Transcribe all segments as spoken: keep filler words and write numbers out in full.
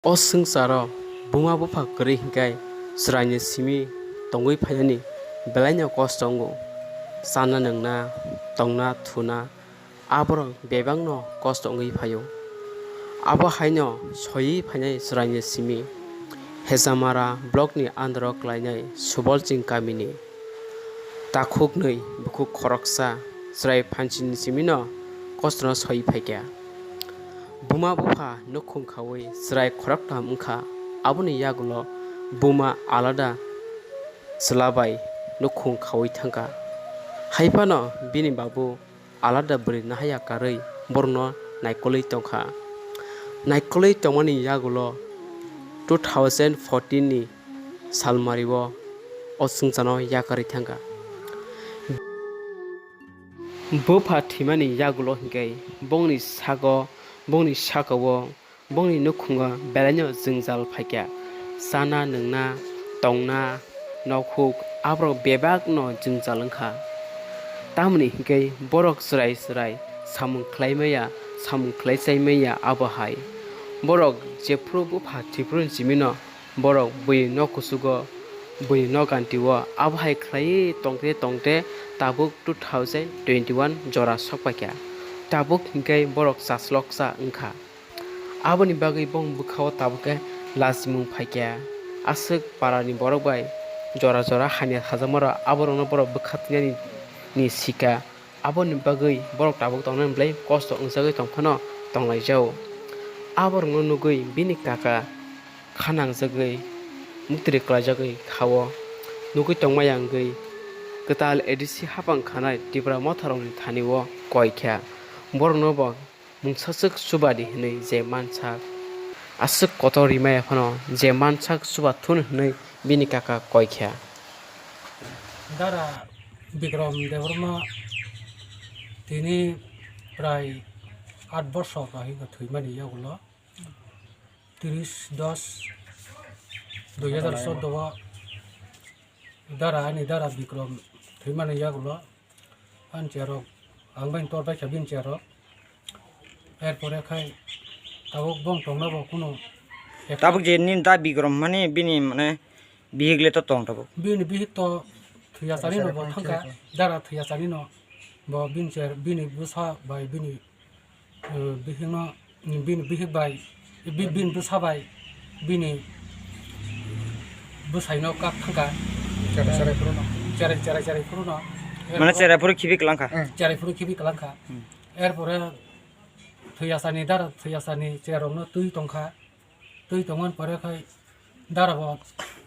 O swngcharo buma bupha kwrwi hinkhe chwraini simi tongwi phainani belaino kosto wngo. Chana nwngna, tongna, thuna, aborok bebakno kosto wngwi phaio. Abo haino soiwi phainai chwraini simi Hejamara blockni under-o klainai Subolching kamini takhuknwi bukhuk khoroksa chwrai phanchini simino kostono soiwi phaikha. Buma bupha nukhung khaui chwrai khoroktham wngkha, aboni yagulo buma alada chwla bai nukhung khaui thangkha. Haiphano bini babu alada bwrwi nahaya karwi borokno naikolwi tongkha. Naikolwi tongmani yagulo two thousand fourteen ni salmario o chwngchano yakarwi thangkha. Bupha thwimani yagulo hinkhe bongni sago, bongni sakao, bongni nukhungo belaino jwngjal phaikha. Chana, nwngna, tongna, nokhuk, aborok bebakno jwngjal wngkha. Tamoni hinkhe borok chwrai chwrai samung khlai maya, samung khlai chai maya abo hai. Borok jephru bupha thwiphru simino borok buini nok kuchugo, buini nok gantio abo hai khlaiwi tongte tongte tabuk two thousand twenty one jora sokpaikha. Tabuk hinkhe borok chasloksa wngkha. Aboni bagwi bong bwkhao tabuk khe lachimung phaikha. Aswk parani borok bai jora jora hamya sajakmarok aborokno borok bwkha twinani ni sika. Aboni bagwi borok tabuk tongnani belai kosto wngjagwi tongphano tonglaijao. Aborokno nugwi bini kaka kha nangjagwi muktrwi klaijagwi khao. Nugwi tongmaya wngwi kwtal A D C hapang khanai Tipra motharokni thani-o koikha. Borokno bo mungsaswk chubadi hwnwi je mansak, aswk kotor rimaya phano je mansak chubathun hwnwi bini kaka koikha. Dara Bikram Debbarma tini prai aat borsor bahai thwimani yagulo, tris dos dui hazar chordo o dara, ani dara Bikram thwimani yagulo, ani chair rok ang bai tor bai kha bini chair rok. Erpore khai tabuk bong tongna bo kuno ek- Tabuk je nini da Bikram mani bini mane bihik le to tong tabuk. Bini bihik to thwiya sari no bo thangka, dara thwiya sari no bo bini chair, bini bwsa bai bini, eh, bihik no, bini bihik bai, bi-, bini bwsa bai bini bwsai no kak thangka. Cherai cherai phuru no. Cherai cherai cherai phuru no. Mane cherai phuru khibi kwlangkha. Cherai phuru khibi kwlangkha. Hmm. Erpore thwiya sani dara, thwiya sani chair rok no twi tongkha. Twi tongmani pore khai dara bo,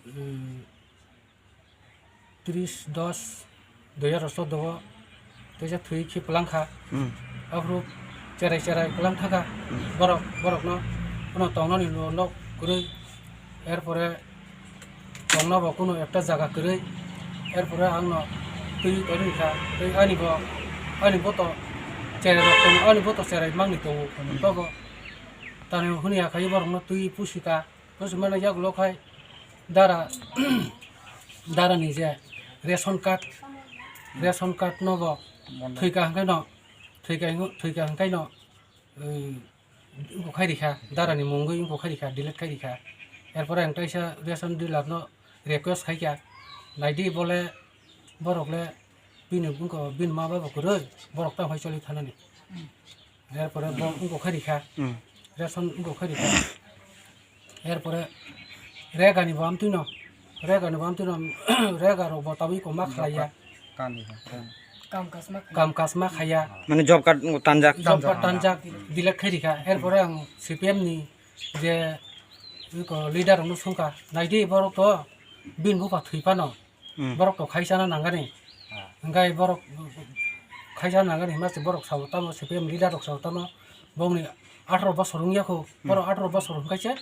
eh, tris dos dui hazar chordo o teisa thwi khe kwlangkha. Hmm. Aphuru cherai cherai kwlang thangkha. Hmm. Borok, borokno, ano tongnani no nok kwrwi. Erpore tongna bo kuno ekta jaga kwrwi. Erpore ang no twi torwi kha. Tei ani bo, ani bo to cherai rok tongo, ani bo to cherai mangni tongo. Hmm. Togo tani hwnwi ya khai borokno twi pusi kha. Pusi mano yagulo khai dara, dara ni je ration card, ration card no bo thwika hwnkhe no, thwika hwnkhe, thwika hwnkhe no, eh, wngkok khai rikha, dara ni mungwi wngkok khai rikha, delete khai rikha. Erpore ang kaisa ration dealer no request khaikha, naidi bole borok le bini wngkok bini ma baba kwrwi, borok tamo hai choli thanani. Erpore bo wngkok khai rikha, hmm, ration wngkok khai rikha. Erpore rega ni bo amtwi no, rega ni bo amtwi no, rega rok bo tabwi ko ma khlaiya. Kani ha, kani. Kam kasma khaiya. Mane job card tanjak. Job card tanjak, delete khai rikha. Erpore ang C P M ni je iko leader rokno sungkha, naidi borok to bini bupha thwi phano. Hmm. Borok to khaisana nangani. Ah. Hingkai borok khaisana nangani hima se borok sao tamo C P M leader rok sao tamo bongni atharo bosor wngya kho, hmm, borok atharo bosor wngkha se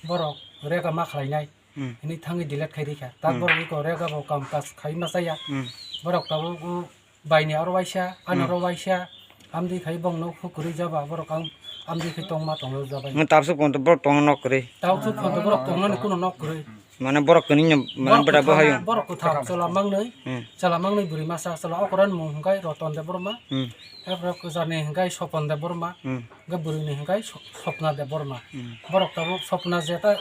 borok rega ma khlainai. Hmm. Hini thangwi delete khai rikha. Tak, hmm, borok iko rega bo kam kaj khai ma chaya. Hmm. Borok tabuk o baini aro waisa, ani, hmm, aro waisa, amdi khai bong nok hu kwrwi jaba, borok ang amdi khai tongma tonglo jabai. Nang tabsuk phone to borok tongna nok kwrwi. Tabsuk phone to borok tongnani kuno nok kwrwi. Mane borok kwnwi no, mane borok bwrwi kwthar, bo hayo. Borok kwthar, chwla mangnwi, hmm, chwla mangnwi bwrwi masa, chwla okra ni mung hwnkhe Roton Debbarma, hmm, hwnkhe kwchar ni hwnkhe Sopon Debbarma, hmm, hwnkhe bwrwi ni hwnkhe So-, Sopna Debbarma. Hmm. Borok tabuk Sopna je ta-,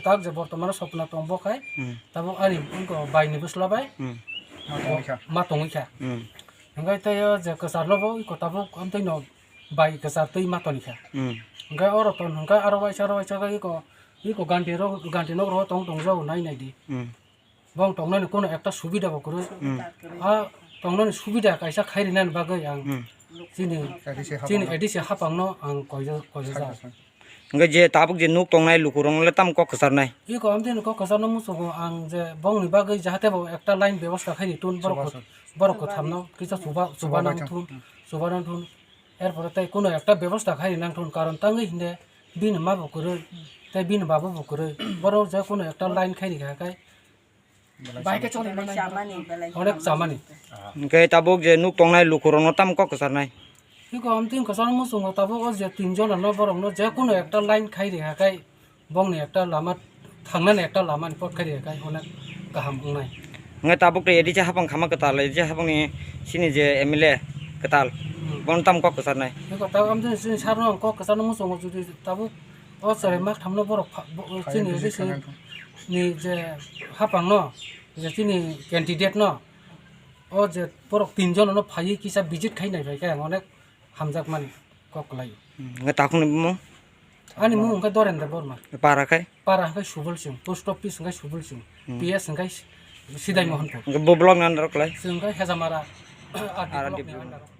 tak je bortomano Sopna tong bo khai, hmm, tabuk ani wngkha bai ni bwsla bai, hmm, ma tongwi kha. Hmm. Hwnkhe tei o je kwchar no bo iko tabuk amtwi no bai kwchar twi ma toni kha. Hmm. Hwnkhe o Roton hwnkhe aro waisa, aro waisa khe iko, iko ganti rok, ganti nok rok tong, tong jago nai nai di. Hmm. Bong tongnani kono ekta subida bo kwrwi. Hmm. A tongnani subida kaisa khai rinani bagwi ang, hmm, chini, A D C chini hapang no. A D C hapang no ang koijo-, koijojak. Hwnkhe je tabuk je nuk tongnai lukurokno le tamo kok kwcharnai? Iko amtwino kok kwcharno muchungo ang je bongni bagwi jahate bo ekta line bebosta khaini tun borok, chubachu, borok kwthamno kisa chuba, chuba nang thun, chuba nang thun. Erpore tei kuno ekta bebosta khaini nang thun, karon tangwi hinde bini ma bo kwrwi, tei bini baba bo kwrwi. Borok je kuno ekta line khaini kha khai. Bai khe choli manai. Onek chamani. Hwnkhe tabuk je nuk tongnai lukurokno tamo kok kwcharnai? Iko amtwino kwchar muchungo tabuk o je tinjon no borokno je kuno ekta line khai ri kha khai bongni ekta lama thangnani ekta lama ni pot khai ri kha khai onek kaham wngnai. Hwnkhe tabuk tei A D C hapang khama kwtal, A D C hapangni chini je M L A kwtal, hmm, bono tamo kok kwcharnai? Iko tabuk amtwino chini sarno ang kok kwcharno muchungo jodi tabuk o chwrai mak thamno borok pha-, bo-, chini A D C ni je hapang no, je chini candidate no, o je borok tinjon no phaiwi kisa visit khai nai bai khe ang onek hamjakmani kok kwlai. Hmm, hwnkhe takhukni bumung? Ani mung hwnkhe Dorendra Borma. Para khai? Para hwnkhe Subol Singh, post office hwnkhe Subol Singh, hmm, P S hwnkhe Sidai Mohanpur. Hwnkhe bo block ni under o kwlai? Chwng hwnkhe Hejamara, R D R D block ni block. Under o.